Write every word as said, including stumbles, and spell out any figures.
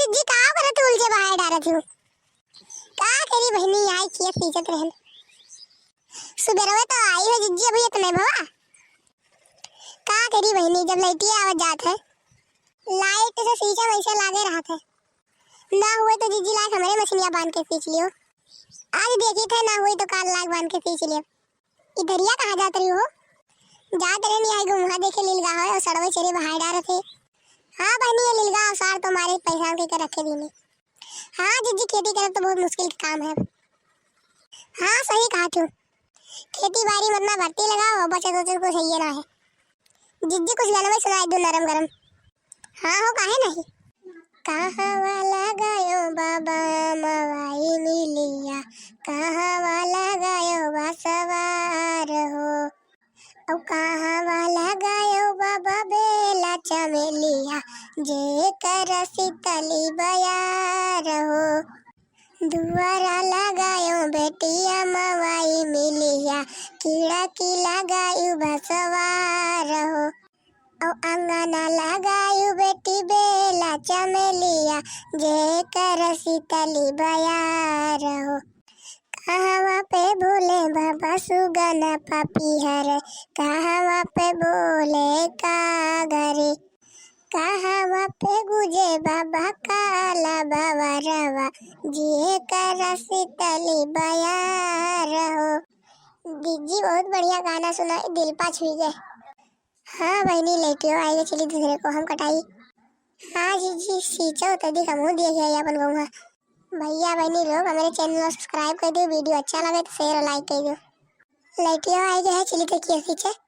जिज्जी, का करत उलझे बहाए डारत हूँ? का करी बहिनी, आई खेत सींचत रहन। सुबेरवे तो आई हो जिज्जी, अभी इतने भवा। का करी बहिनी, जब लाइटिया आवत जात है, लाइट से सींचा वैसे लागे रहत है। ना हुए तो जिज्जी लाइट हमरे मछलियाँ बांध के सींच लियो। आज देखी थे, ना हुई तो काल लाइट बांध के सींच लियो। इधरिया कहाँ जात रही हो? जात रहनी आई घुमहा देखे लीलगाय हो, सड़वे चेरे बहाए डारत है। हाँ बहिनी, ये लीलगाय सार तो मारे परेशान करके रखे दीने। हाँ जिज्जी, खेती करब तो बहुत मुश्किल के काम है। हाँ सही कहा तू, खेती बारी में इतना भर्ती लगाओ, बचत वचत कुछ है ना है। जिज्जी कुछ गाना में सुनाई दो नरम गरम। हाँ हो, काहे नहीं। कहवा लगायो बाबा मवाई मिलिया, कहवा लगायो बसवार हो। औ कहवा लगायो बाबा बेला चमेलिया, जेकर शीतली बयार हो। दुआरा लगायो बेटिया मवाई मिलिया, खिड़की लगायो बसवार हो। औ अंगना लगायो बेटी बेला चमेलिया, जेकर शीतली बयार हो। कहवा पे बोले बाबा सुगना पपीहर, कहवा पे बोले कागरे, कहवा पे गुजे बाबा काला बवरवा, जेकर शीतली बयार हो। जिज्जी बहुत बढ़िया गाना सुनाई, दिल पा छुई गए। हाँ बहिनी, लेटियो आइए, चली दूसरे को हम कटाई। हाँ जिज्जी, सींचो तो दिख हमहू दिए गए अपन गौवा। भैया बहिनी लोग, हमारे चैनल को सब्सक्राइब कर दियो, वीडियो अच्छा लगे तो शेयर और लाइक कर दियो। लेटियो आइए है, चली देखिए सींचे।